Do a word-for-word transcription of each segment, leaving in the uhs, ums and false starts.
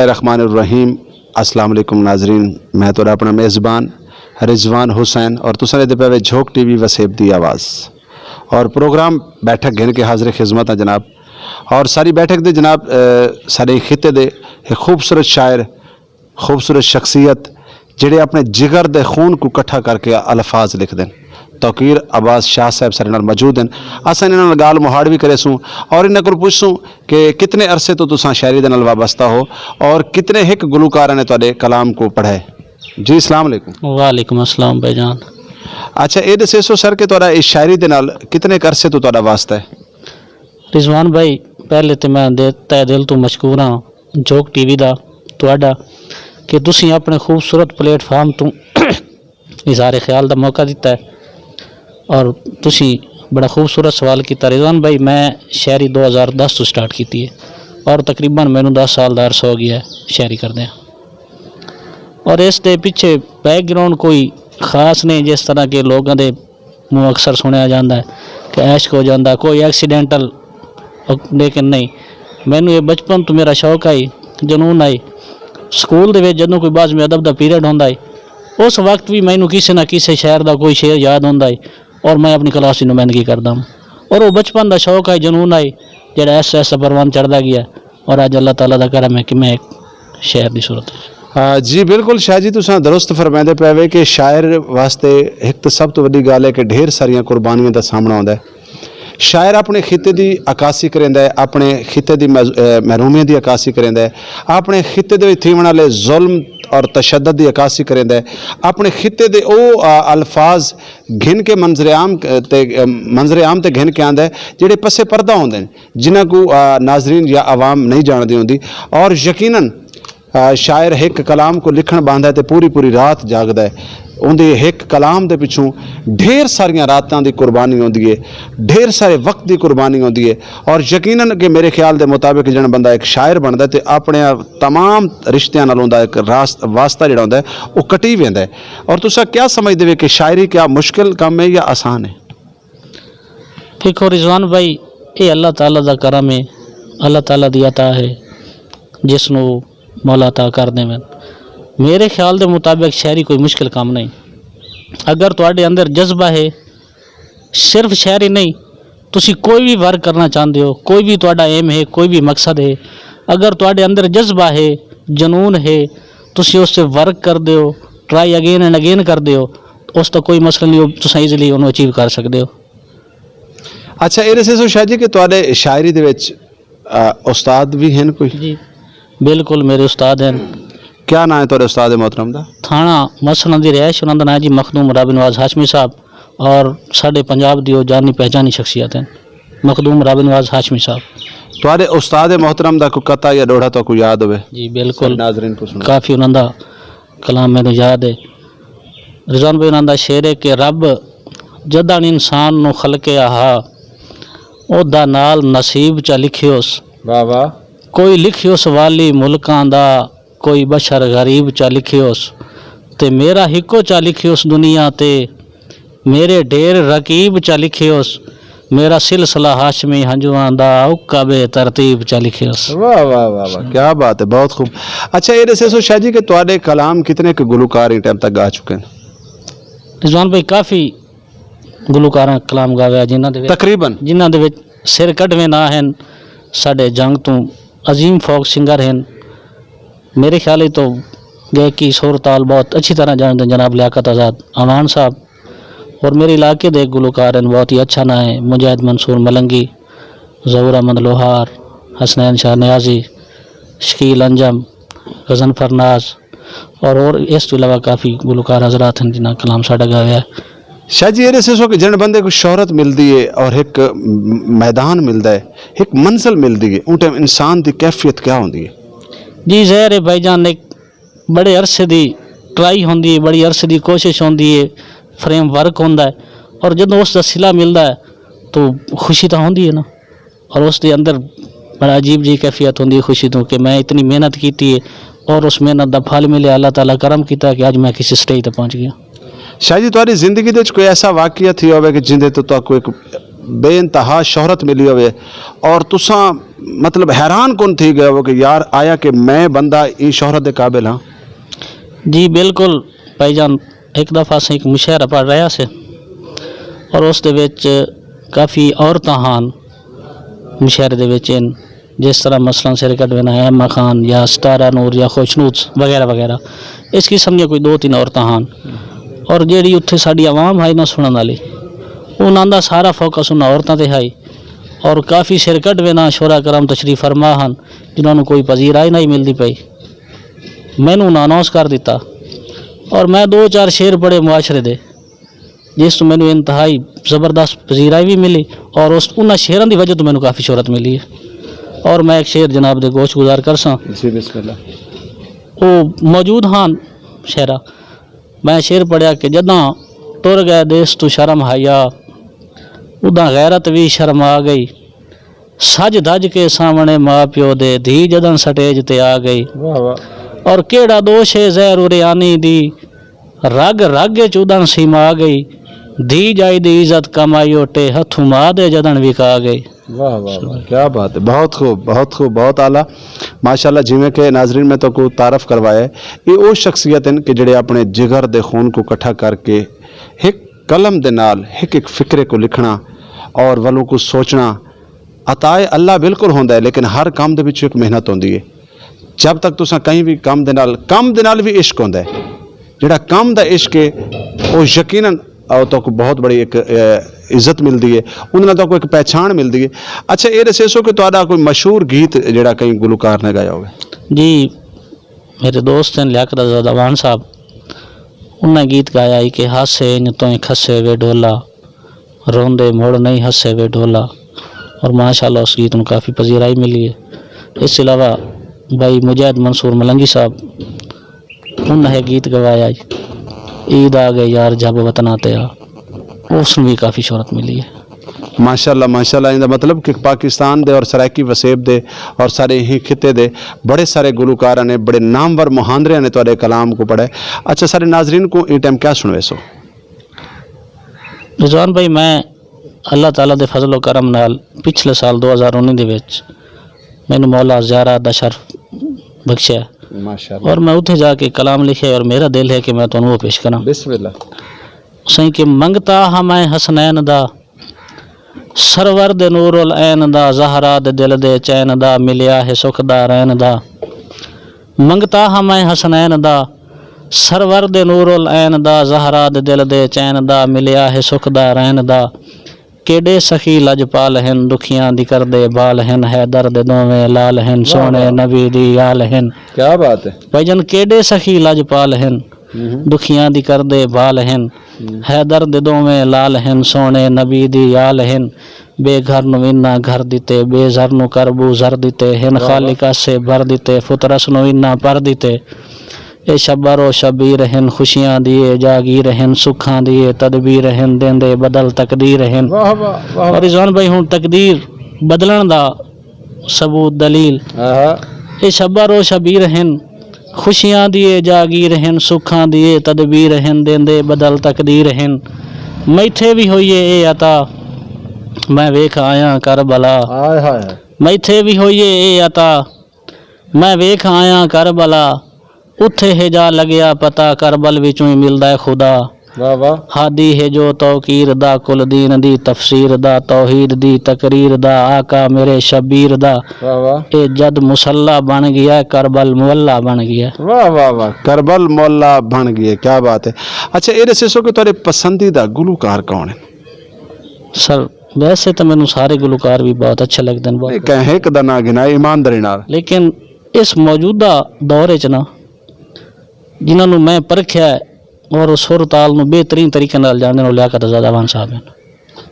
الرحمن الرحیم۔ السلام علیکم ناظرین، میں تہاݙا اپݨا میزبان رضوان حسین اور تساں ݙیہدے پئے وے جھوک ٹی وی وسیب دی آواز اور پروگرام بیٹھک گھن کے حاضر خدمت ہاں جناب۔ اور ساری بیٹھک دے جناب، اے، ساݙے خطے دے ہک خوبصورت شاعر، خوبصورت شخصیت جڑے اپݨے جگر دے خون کوں کٹھا کر کے الفاظ لکھدن۔ توقیر عباس شاہ صاحب ساݙے نال موجود ہن۔ اساں انہاں نال ڳالھ مہاڑ وی کریسوں اور انہاں کول پچھسوں کہ کتنے عرصے توں تساں شاعری دے نال وابستہ ہو اور کتنے ہک گلوکاراں نے تہاݙے کلام کوں پڑھا ہے۔ جی، السلام علیکم۔ وعلیکم السلام بھائی جان۔ اچھا، اے ݙسیسو سر کہ تہاݙا اس شاعری دے نال کتنے ہک عرصے توں تہاݙا واسطہ ہے؟ رضوان بھائی، پہلے تے میں دے-، تہہ دل توں مشکور ہاں جھوک ٹی وی دا، تہاݙا، کہ تسی اپݨے خوبصورت پلیٹ فارم توں اظہار خیال دا موقع ݙتا ہے اور تسی بڑا خوبصورت سوال کیتا۔ رضوان بھائی، میں شاعری دو ہزار دس توں سٹارٹ کیتی ہے اور تقریباً مینوں دس سال دا عرصہ ہو ڳیا ہے شاعری کردے ہیں۔ اور اس دے پچھے بیک گراؤنڈ کوئی خاص نہیں، جس طرح کہ لوگاں دے منہ اکثر سݨیا جاندا ہے کہ عشق ہو جاندا، کوئی ایکسیڈنٹل، لیکن نہیں، مینوں یہ بچپن توں میرا شوق آئی، جنون آئی۔ سکول دے وچ جدوں کوئی بازم ادب دا پیریڈ ہوندا ہے، اس وقت بھی مینوں کسے نہ کسے شاعر دا کوئی شعر یاد ہوندا ہے اور میں اپݨی کلاس دی نمائندگی کردا ہوں۔ اور وہ بچپن دا شوق آئی، جنون آئی، جڑا ایسا ایسا پروان چڑھدا گیا اور اڄ اللہ تعالیٰ دا کرم ہے کہ میں ایک شاعر دی صورت وچ۔ آ، جی بالکل شاہ جی، تساں درست فرمیندے پئے وے کہ شاعر واسطے ہک تاں سب توں وݙی ڳالھ ہے کہ ڈھیر ساریاں قربانیاں دا سامݨا ہوندا ہے۔ شاعر اپݨے خطے دی عکاسی کریندا ہے، اپݨے خطے دی مز-، اے، محرومیاں دی عکاسی کریندا ہے، اپݨے خطے دے وچ تھیوݨ والے ظلم اور تشدد دی عکاسی کریندا ہے، اپݨے خطے دے او، آ، الفاظ گھن کے منظر عام تے، منظر عام تے گھن کے آندا ہے جڑے پس پردہ ہوندے نے، جنہاں کوں، آ، ناظرین یا عوام نہیں جاݨدی ہوندی۔ اور یقیناً، آ، شاعر ہک کلام کوں لکھݨ ٻاہندا ہے تے پوری پوری رات جاڳدا ہے۔ اوندے ہک کلام دے پچھوں ڈھیر ساریاں راتاں دی قربانی ہوندی ہے، ڈھیر سارے وقت دی قربانی ہوندی ہے۔ اور یقیناً کہ میرے خیال دے مطابق جݨ بندہ ہک شاعر بݨدا ہے تے اپݨے تمام رشتیاں نال اوندا ہک راست-، واسطہ جڑا ہوندا ہے، او کٹی ویندا ہے۔ اور تساں کیا سمجھدے وے کہ شاعری کیا مشکل کم ہے یا آسان ہے؟ دیکھو رضوان بھائی، اے اللہ تعالیٰ دا کرم ہے، اللہ تعالیٰ دی عطا ہے، جس نوں مولا عطا کر دیون۔ میرے خیال دے مطابق شاعری کوئی مشکل کم نہیں۔ اگر تہاݙے اندر جذبہ ہے، صرف شاعری نہیں، تسی کوئی بھی ورک کرنا چاہندے ہو، کوئی بھی تہاݙا ایم ہے، کوئی بھی مقصد ہے، اگر تہاݙے اندر جذبہ ہے، جنون ہے، تسی اس تے ورک کردے ہو، ٹرائی اگین اینڈ اگین کردے ہو، اس دا کوئی مسئلہ نہیں، تساں ایزیلی اونوں اچیو کر سکدے ہو۔ اچھا، اے ݙسیسو شاہ جی کہ تہاݙے شاعری دے وچ، آ، استاد بھی ہن کوئی؟ جی، بالکل میرے استاد ہن۔ کیا ناں ہے تہاݙے استاد محترم دا؟ تھانہ مسلم دی رہائش انہاں دا ناں ہے جی مخدوم رابع نواز ہاشمی صاحب، اور ساݙے پنجاب دی او جانی پہچانی شخصیت ہن، مخدوم رابع نواز ہاشمی صاحب۔ تہاݙے استاد محترم دا کوئی قطعہ یا ݙوہڑا تہاکوں یاد ہووے؟ جی، بالکل۔ ساݙے ناظرین کوں سݨاؤ۔ کافی انہاں دا کلام مینوں یاد ہے۔ رضوان بھائی انہاں دا شعر ہے کہ رب جݙݨ انسان نوں خلقیا ہا، اوہدا نال نصیب چا لکھیوس۔ واہ واہ۔ کوئی لکھیوس والی ملکاں دا، کوئی بشر غریب چا لکھیوس۔ تے میرا ہکو چا لکھیوس دنیا تے، میرے ڈھیر رقیب چا لکھیوس۔ میرا سلسلہ ہاشمی ہنجواں دا، اکا بے ترتیب چا لکھیوس۔ واہ واہ واہ واہ، کیا بات ہے، بہت خوب۔ اچھا، اے ݙسیسو شاہ جی کہ تہاݙے کلام کتنے ک گلوکار ایں ٹائم تک ڳا چکے ہن؟ رضوان بھائی، کافی گلوکاراں کلام ڳاویا، جنہاں دے وچ، تقریباً، جنہاں دے وچ سر کڈھویں ناں ہن ساݙے جنگ توں، عظیم فوک سنگر ہن۔ میرے خیال وچ تو گائیکی سر تال بہت اچھی طرح جاندے جناب لیاقت آزاد اعوان صاحب، اور میرے علاقے دے گلوکار ہن، بہت ہی اچھا ناں ہے مجاہد منصور ملنگی، ظہور احمد لوہار، حسنین شاہ نیازی، شکیل انجم، غضنفر ناز، اور، اور اس توں علاوہ کافی گلوکار حضرات ہن جنہاں کلام ساݙا ڳاویا ہے۔ شاہ جی، اے ݙسیسو کہ جݨ بندے کوں شہرت ملدی ہے اور ہک میدان ملدا ہے، ہک منزل ملدی ہے، اوں ٹائم انسان دی کیفیت کیا ہوندی ہے؟ جی ظاہر ہے بھائی جان، ہک بڑے عرصے دی ٹرائی ہوندی ہے، بڑی عرصے دی کوشش ہوندی ہے، فریم ورک ہوندا ہے، اور جدوں اس دا صلہ ملدا ہے تو خوشی تاں ہوندی ہے نا۔ اور اس دے اندر بڑا عجیب جی کیفیت ہوندی ہے خوشی توں کہ میں اتنی محنت کیتی ہے اور اس محنت دا پھل ملیا، اللہ تعالیٰ کرم کیتا کہ اڄ میں کسی سٹیج تے پہنچ ڳیا۔ شاہ جی، تہاݙی زندگی دے وچ کوئی ایسا واقعہ تھیا ہووے کہ جیندے توں تہاکوں ہک بے انتہا شہرت ملی ہووے اور تساں مطلب حیران کون تھی گیا ہو کہ یار آیا کہ میں بندہ ایں شہرت دے قابل ہاں؟ جی بالکل بھائی جان، ایک دفعہ سے ایک مشاعرہ پڑھ رہا سے اور اس دے وچ کافی عورتاں ہان مشاعرے دے وچ ان، جس طرح مثلاً سر کٹ وینا ہے ایما خان یا ستارہ نور یا خوشنود وغیرہ وغیرہ، اس قسم دیاں کوئی دو تین عورتاں ہان۔ اور جیڑھی اتھے ساڈی عوام ہائی نہ سنن والی، انہاں دا سارا فوکس انہاں عورتاں تے ہائی۔ اور کافی سر کٹ وینا شعراء کرام تشریف فرما ہن، جنہاں نوں کوئی پذیرائی نہیں ملدی پئی۔ مینوں انہاں اناؤنس کر دیتا اور میں دو چار شعر پڑھے معاشرے دے، جس توں مینوں انتہائی زبردست پذیرائی بھی ملی اور اس انہاں شعراں دی وجہ توں مینوں کافی شہرت ملی ہے۔ اور میں ایک شعر جناب دے گوش گزار کرساں۔ جی بسم اللہ۔ او موجود ہن شعرا۔ میں شعر پڑھیا کہ جداں ٹر گئے دیس توں شرم حیا، اداں غیرت وی شرما گئی۔ سج دھج کے سامنے ماء پیو دے، دھی جدن سٹیج تے آ گئی۔ واہ واہ۔ اور کیڑا دوش ہے زہر اریانی دی، رگ رگ اچ ادن سیما گئی۔ دھی جائی دی عزت کمائی اوٹے، ہتھوں ماء دے جدن وکا گئی۔ واہ واہ واہ، کیا بات ہے، بہت خوب، بہت خوب، بہت اعلیٰ۔ ماشاءاللہ، جیویں کہ ناظرین میں تو کو تعارف کروایا ہے، یہ وہ شخصیت ہیں کہ جڑے اپنے جگر دے خون کو اکٹھا کر کے ایک قلم دے نال ایک ایک فکرے کو لکھنا اور ولوں کو سوچنا عطائے اللہ بالکل ہوندا ہے، لیکن ہر کم دے وچ ایک محنت ہوندی ہے۔ جب تک تساں کہیں بھی کم دے نال، کم دے نال بھی عشق ہوندا ہے، جڑا کم دا عشق ہے، وہ یقیناً او تو کو بہت بڑی ایک، اے، عزت ملدی ہے، انہاں نال تو کو ایک پہچان ملدی ہے۔ اچھا، یہ دسیسو کہ تہاڈا کوئی مشہور گیت جڑا کہیں گلوکار نے گایا ہوگا؟ جی، میرے دوست ہیں لیاقت آزاد اعوان صاحب، انہاں گیت گایا ہی کہ ہاسے انج توئیں کھسے وے ڈھولا، روندے مڑ نہیں ہسے وے ڈھولا، اور ماشاءاللہ اس گیت نوں کافی پذیرائی ملی ہے۔ اس علاوہ بھائی مجاہد منصور ملنگی صاحب، انہاں ہے گیت گوایا ہی، عید آ گئے یار جب وطناں تے آ، اس نوں بھی کافی شہرت ملی ہے۔ ماشاءاللہ، ماشاءاللہ، ایندا مطلب کہ پاکستان دے اور سرائیکی وسیب دے اور سارے ہی خطے دے بڑے سارے گلوکاراں نے، بڑے نامور مہاندریاں نے تہاڈے کلام کو پڑھا ہے۔ اچھا، سارے ناظرین کو ایں ٹائم کیا سنویسو؟ رضوان بھائی، میں اللہ تعالیٰ دے فضل و کرم نال پچھلے سال دو ہزار انیس دے وچ مینوں مولا زیارت دا شرف بخشیا ہے۔ ماشاءاللہ۔ اور میں اتھے جا کے کلام لکھیا اور میرا دل ہے کہ میں تانوں وہ پیش کراں۔ بسم اللہ۔ سائیں کہ منگتا ہاں میں حسنین دا، سرور دے نور العین دا، زہرا دے دل دے چین دا، ملیا ہے سکھ دا رین دا۔ منگتا ہاں میں حسنین دا، سرور دے نور العین دا، زہرا دے دل دے چین دا، ملیا ہے سکھ دا رین دا۔ کیݙے سخی لڄپال ہن، ݙکھیاں دی کردے بھال ہن، حیدر دے ݙوویں لال ہن، واہ سوہݨے واہ۔ نبی دی آل ہن۔ کیا بات ہے۔ بھائی جان، کیݙے سخی لڄپال ہن، ہوں۔ ݙکھیاں دی کردے بھال ہن، ہوں۔ حیدر دے ݙوویں لال ہن، سوہݨے نبی دی آل ہن۔ بے گھر نوں انہاں گھر ݙتے، بے زر نوں کربو زر ݙتے ہن، واہ واہ۔ خالق آسے بھر ݙتے، فطرس نوں انہاں پر ݙتے۔ اے شب رو شبیر ہن، خوشیاں دی اے جاگیر ہن، سکھاں دی اے تدبیر ہن، دیندے بدل تقدیر ہن۔ واہ واہ، واہ واہ۔ اور رضوان بھائی، ہن تقدیر بدلݨ دا ثبوت دلیل۔ آہا۔ اے شب رو شبیر ہن، خوشیاں دی اے جاگیر ہن، سکھاں دی اے تدبیر ہن، دیندے بدل تقدیر ہن۔ میتھے وی ہوئی اے اے عطا، میں ویکھ آیاں کربلا۔ ہائے ہائے۔ میتھے وی ہوئی اے اے عطا، میں ویکھ آیاں کربلا، اتھے ہے جا لڳیا پتہ، کربل وچوں ہی ملدا ہے خدا۔ واہ واہ۔ ہادی ہے جو توقیر دا، کل دین دی تفسیر دا، توحید دی تقریر دا، آقا میرے شبیر دا۔ واہ واہ۔ اے جد مصلی بݨ ڳیا ہے، کربل معلیٰ بݨ ڳیا ہے۔ واہ واہ واہ، کربل معلیٰ بݨ ڳیا ہے، کیا بات ہے۔ اچھا، اے ݙسیسو کہ تہاݙے پسندیدہ گلوکار کون ہیں؟ سر، ویسے تو مینوں سارے گلوکار بھی بہت اچھے لڳدے ہن، بہت نہیں، کہیں ہک دا ناں گھنا، ایمانداری نال۔ لیکن اس موجودہ دور وچ نا، جنہاں نوں میں پرکھیا ہے اور سر تال نوں بہترین طریقے نال ڄاݨدے ہن، او لیاقت آزاد اعوان صاحب ہن۔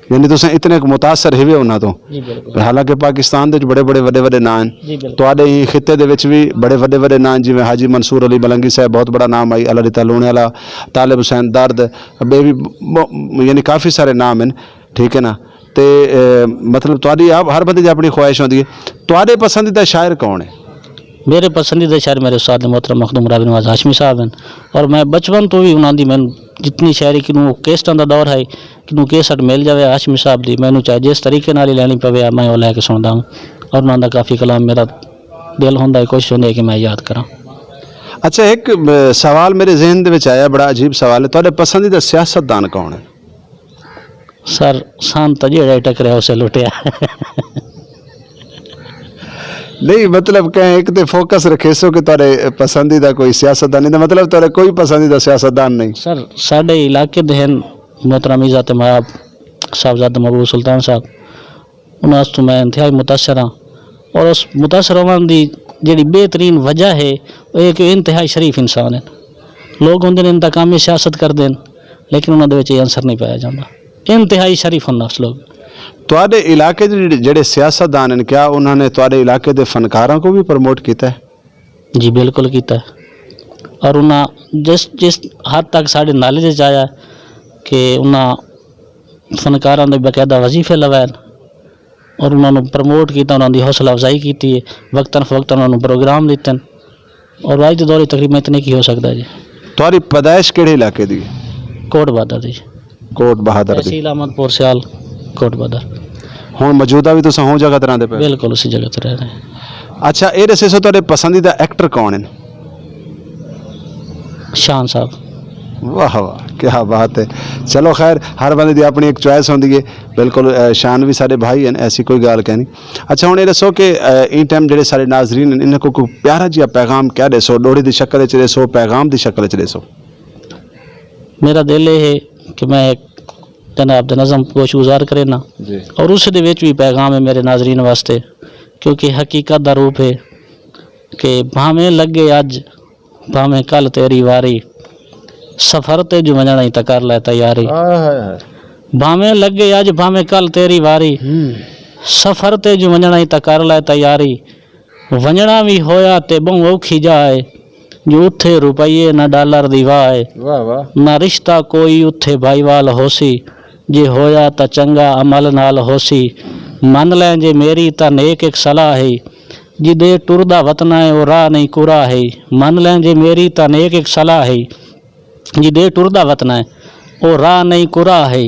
یعنی تساں اتنے کوں متاثر ہوئے انہاں توں؟ جی، بالکل۔ حالانکہ پاکستان دے وچ بڑے بڑے وݙے وݙے ناں ہن۔ جی، بالکل۔ تہاݙے ہی خطے دے وچ وی بڑے وݙے وݙے ناں ہن، جیویں حاجی منصور علی ملنگی صاحب، بہت بڑا نام آئی، اللہ ݙتا لوݨے والا، طالب حسین درد، ٻئے وی م-، یعنی کافی سارے نام ہن، ٹھیک ہے نا؟ تے، اے، مطلب، تہاݙی آپ، ہر بندے دی اپݨی خواہش ہوندی ہے۔ تہاݙے پسندیدہ شاعر کون ہے؟ میرے پسندیدہ شاعر میرے استاد محترم مخدوم راوی نواز ہاشمی صاحب ہیں، اور میں بچپن تو ہی انہاں دی، میں جتنی شاعری، کنوں کیسٹاں دا دور ہے، کنوں کیسٹ مل جاوے ہاشمی صاحب دی، مینوں چاہے جس طریقے نال ہی لینی پوے، میں او لے کے سݨدا ہوں۔ اور انہاں دا کافی کلام میرا دل ہوندا ہے، کوشش ہوندی ہے کہ میں یاد کراں۔ اچھا، ایک سوال میرے ذہن دے وچ آیا، بڑا عجیب سوال ہے۔ تہاݙے پسندیدہ سیاستدان کون ہے؟ سر، سان تاں جیڑھا ٹکریا اسے لٹیا۔ نہیں، مطلب کہیں ایک تے فوکس رکھے سو کہ تہاݙے پسندیدہ کوئی سیاستدان نہیں، مطلب تہاݙے کوئی پسندیدہ سیاستدان نہیں؟ سر، ساݙے علاقے دے ہن محترم عزت مآب صاحبزادہ محبوب سلطان صاحب، انہاں توں میں انتہائی متاثر ہاں۔ اور اس متاثر ہووݨ دی جیڑھی بہترین وجہ ہے، او ہے کہ انتہائی شریف انسان ہن۔ لوگ ہوندے ہن انتقامی سیاست کردے ہن، لیکن انہاں دے وچ اے عنصر نہیں پایا جاندا۔ انتہائی شریف النفس لوگ۔ تہاݙے علاقے دے جیڑھے، جیڑھے سیاستدان ہن، کیا انہاں نے تہاݙے علاقے دے فنکاراں کوں وی پروموٹ کیتا ہے؟ جی، بالکل کیتا ہے۔ اور انہاں جس، جس حد تک ساݙے نالج وچ آیا کہ انہاں فنکاراں دے باقاعدہ وظیفے لوائے اور انہاں نوں پروموٹ کیتا، انہاں دی حوصلہ افزائی کیتی ہے، وقتاً فوقتاً انہاں نوں پروگرام ݙتے۔ اور اڄ دے دور وچ تقریباً اتنے کی ہو سڳدا ہے جی۔ تہاݙی پیدائش کیڑھے علاقے دی ہے؟ کوٹ بہادر دی۔ کوٹ بہادر دی۔ تحصیل احمد پور سیال، کوٹ بہادر۔ ہݨ موجودہ وی تساں ہوں جگہ تے رہندے پئے؟ بالکل اسی جگہ تے رہ رہے ہیں۔ اچھا، اے ݙسیسو تہاݙے پسندیدہ ایکٹر کون ہن؟ شان صاحب۔ واہ واہ، کیا بات ہے۔ چلو خیر، ہر بندے دی اپݨی ایک چوائس ہوندی ہے۔ بالکل، اے، شان وی ساݙے بھائی ہن، ایسی کوئی ڳالھ کائنی۔ اچھا، ہݨ اے ݙسو کہ، اے، ایں ٹائم جیڑھے ساݙے ناظرین ہن، انہاں کوں کوئی پیارا جیہا پیغام کیا ݙیسو؟ ݙوہڑے دی شکل وچ ݙیسو، پیغام دی شکل وچ ݙیسو؟ میرا دل اے ہے کہ میں ایک جناب دے نظم کو شگزار کرینا۔ جی۔ اور اس دے وچ وی پیغام ہے میرے ناظرین واسطے، کیونکہ حقیقت دا روپ ہے کہ بھاویں لڳے اڄ، بھاویں کل تیری واری، سفر تے جو ونڄݨ آئی تاں کر لے تیاری۔ ہائے ہائے ہائے۔ بھاویں لڳے اڄ، بھاویں کل تیری واری، ہوں۔ سفر تے جو ونڄݨ آئی تاں کر لے تیاری۔ ونڄݨا وی ہویا تے ٻہوں اوکھی جاہ ہے، جو اتھے روپیے نہ ڈالر دی واہ ہے۔ واہ واہ۔ نہ رشتہ کوئی اتھے بھائیوال ہوسی، جے ہویا تاں چنڳا عمل نال ہوسی۔ من لیں جے میری تاں نیک ہک صلاح ہے، جݙے ٹردا وطن ہے او راہ نہیں کورا ہے۔ من لیں جے میری تاں نیک ہک صلاح ہے، جݙے ٹردا وطن ہے او راہ نہیں کورا ہے۔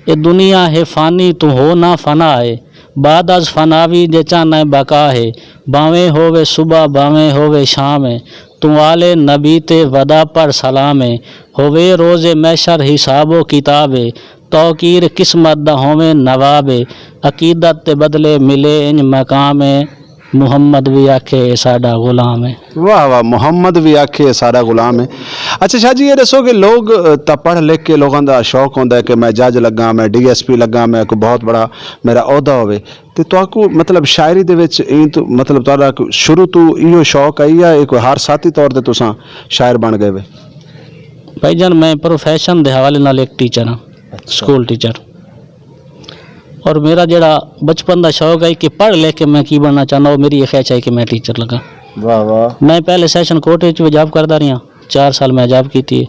اے دنیا ہے فانی، توں ہو نہ فنا ہے، بعد از فنا وی جے چاہنا ہے بقا ہے۔ بھاویں ہووے صبح، بھاویں ہووے شام ہے، توں آلے نبی تے ودا پڑھ سلام ہے۔ ہووے روز محشر حساب و کتاب ہے، توقیر قسمت دا ہوویں نواب ہے۔ عقیدت دے بدلے ملے انج مقام ہے، محمد وی آکھے اے ساݙا غلام ہے۔ واہ واہ، محمد وی آکھے اے ساݙا غلام ہے۔ اچھا شاہ جی، اے ݙسو کہ لوگ، اے، تاں پڑھ لکھ کے لوگاں دا شوق ہوندا ہے کہ میں جج لڳاں، میں ڈی ایس پی لڳاں، میں کوئی بہت بڑا میرا عہدہ ہووے، تے تہاکوں مطلب شاعری دے وچ ایں توں مطلب تہاݙا کوئی شروع توں ایہو شوق ہے یا اے کوئی حارثاتی طور تے تساں شاعر بݨ ڳئے وے؟ بھائی جان، میں پروفیشن دے حوالے نال ایک ٹیچر ہاں، اچھا۔ سکول ٹیچر۔ اور میرا جڑا بچپن دا شوق ہے کہ پڑھ لکھ کے میں کی بننا چاہنا، وہ میری یہ خواہش ہے کہ میں ٹیچر لگا۔ واہ واہ۔ میں پہلے سیشن کورٹ وچ بھی جاب کردا رہیا، چار سال میں جاب کیتی ہے۔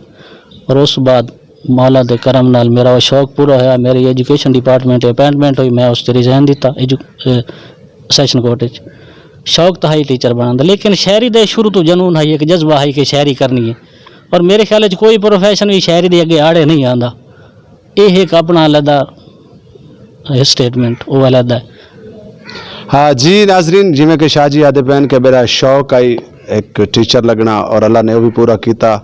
اور اس بعد مولا دے کرم نال میرا وہ شوق پورا ہویا، میری ایجوکیشن ڈپارٹمنٹ اپوائنٹمنٹ ہوئی، میں اس تے ریزائن دیتا ایجو-، اے، سیشن کورٹ وچ۔ شوق تاں ہئی ٹیچر بݨݨ دا، لیکن شاعری دے شروع توں جنون ہئی، ایک جذبہ ہئی کہ شاعری کرنی ہے۔ اور میرے خیال وچ کوئی پروفیشن وی شاعری دے اڳے آڑے نہیں آندا۔ اے ہک اپݨا علیحدہ اسٹیٹمنٹ، او علیحدہ ہے۔ ہاں جی ناظرین، جویں کہ شاہ جی آہدے پئن کہ میرا شوق ہئی ہک ٹیچر لڳݨا اور اللہ نے او وی پورا کیتا۔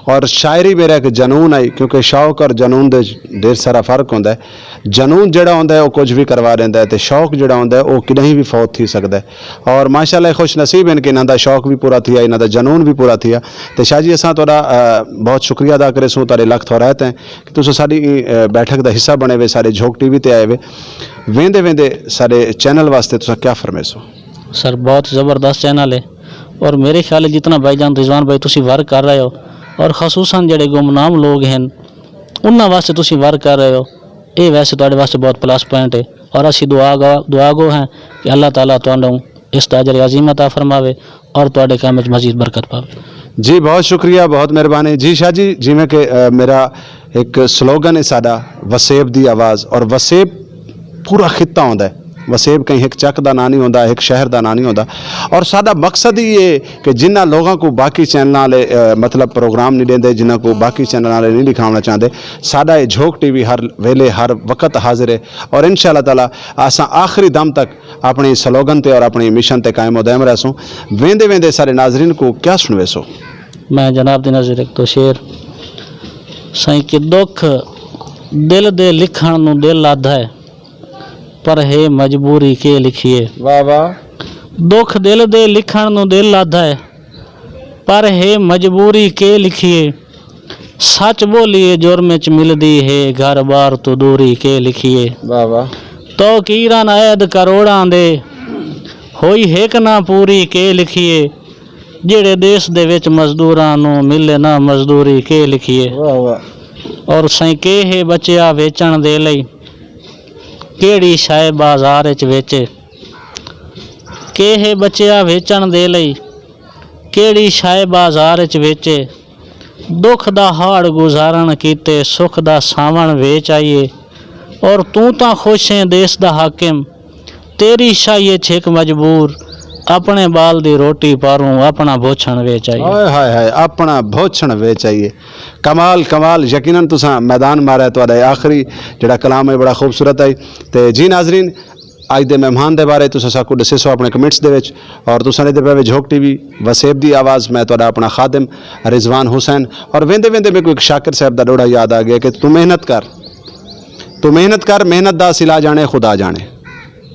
اور شاعری میرا ہک جنون ہئی، کیونکہ شوق اور جنون دے ڈھیر سارا فرق ہوندا ہے۔ جنون جیڑھا ہوندا ہے، او کجھ وی کروا ݙیندا ہے، تے شوق جیڑھا ہوندا ہے، او کݙاہیں وی فوت تھی سڳدا ہے۔ اور ماشاءاللہ، اے خوش نصیب ہن کہ انہاں دا شوق وی پورا تھیا، انہاں دا جنون وی پورا تھیا۔ تے شاہ جی، اساں تہاݙا، آ، بہت شکریہ ادا کریسوں، تہاݙے لکھ تھورائت ہیں کہ تساں ساݙی ایں، آ، بیٹھک دا حصہ بݨے وے، ساݙے جھوک ٹی وی تے آئے وے۔ ویندے ویندے ساݙے چینل واسطے تساں کیا فرمیسو؟ سر، بہت زبردست چینل ہے، اور میرے خیال ہے جتنا بھائی جان رضوان بھائی تسی ورک کر رہے ہو، اور خصوصاً جڑے گمنام لوگ ہیں، انہاں واسطے تسی ورک کر رہے ہو، اے ویسے تہاݙے واسطے بہت پلس پوائنٹ ہے۔ اور اسی دعا گو، دعا گو ہیں کہ اللہ تعالیٰ تہاݙوں اس دا اجر عظیم عطا فرماوے اور تہاݙے کم وچ مزید برکت پاوے۔ جی، بہت شکریہ، بہت مہربانی۔ جی شاہ جی، جویں کہ، آ، میرا ایک سلوگن ہے ساݙا، وسیب دی آواز، اور وسیب پورا خطہ ہوندا ہے۔ وسیب کہیں ہک چک دا ناں نہیں ہوندا، ہک شہر دا ناں نہیں ہوندا۔ اور ساڈا مقصد ہی یہ کہ جنہاں لوگاں کو باقی چینلاں والے، اے، مطلب پروگرام نہیں ڈیندے، جنہاں کو باقی چینلاں والے نہیں دکھاونا چاہندے، ساڈا یہ جھوک ٹی وی ہر ویلے ہر وقت حاضر ہے۔ اور ان شاء اللہ تعالیٰ اساں آخری دم تک اپنی سلوگن تے اور اپنی مشن تے قائم و دائم رہسوں۔ ویندے ویندے سارے ناظرین کو کیا سنویسو؟ میں جناب دی نظر ہک دو شعر۔ سائیں کہ دکھ دل دے لکھݨ نوں دل آدھا ہے، پر ہے مجبوری کے لکھیے۔ واہ واہ۔ دکھ دل دے لکھݨ نوں دل آدھا ہے، پر ہے مجبوری کے لکھیے۔ سچ بولیے جرم اچ ملدی ہے، گھر بار توں دوری کے لکھیے۔ واہ واہ۔ توقیراں عید کروڑاں دے، ہوئی ہک نہ پوری کے لکھیے۔ جیڑھے دیس دے وچ مزدوراں نوں ملے نہ مزدوری کے لکھیے۔ واہ واہ۔ اور سائیں کے ہے بچیا ویچݨ دے لئی، کیڑھی شے بازار اچ ویچے۔ کے ہے بچیا ویچݨ دے لئی، کیڑھی شے بازار اچ ویچے۔ دکھ دا ہاڑ گزارݨ کیتے سکھ دا ساوݨ ویچ آئیے۔ اور توں تاں خوش ہیں دیس دا حاکم، تیری شاہی اچ ہک مجبور، اپݨے ٻال دی روٹی پاروں اپݨا بھوچݨ ویچ آئیے۔ ہائے ہائے ہائے، اپݨا بھوچݨ ویچ آئیے۔ کمال کمال، یقیناً تساں میدان مارا ہے، تہاݙا آخری جڑا کلام ہے بڑا خوبصورت ہے۔ تے جی ناظرین، اڄ دے مہمان دے بارے تساں ساکوں ݙسیسو اپݨے کمنٹس دے وچ۔ اور تساں ݙیہدے پئے وے جھوک ٹی وی، وسیب دی آواز، میں تہاݙا اپݨا خادم رضوان حسین۔ اور ویندے ویندے میکوں ہک شاکر صاحب دا ݙوہڑا یاد آ ڳیا کہ توں محنت کر، توں محنت کر، محنت دا صلہ ڄاݨے خدا ڄاݨے۔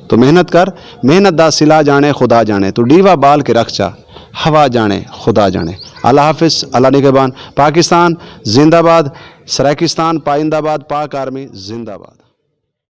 توں محنت کر، محنت دا صلہ ڄاݨے خدا ڄاݨے۔ توں ݙیوا ٻال کے رکھ چا، ہوا ڄاݨے خدا ڄاݨے۔ اللہ حافظ، اللہ نگہبان۔ پاکستان زندہ باد، سرائیکستان پائندہ باد، پاک آرمی زندہ باد۔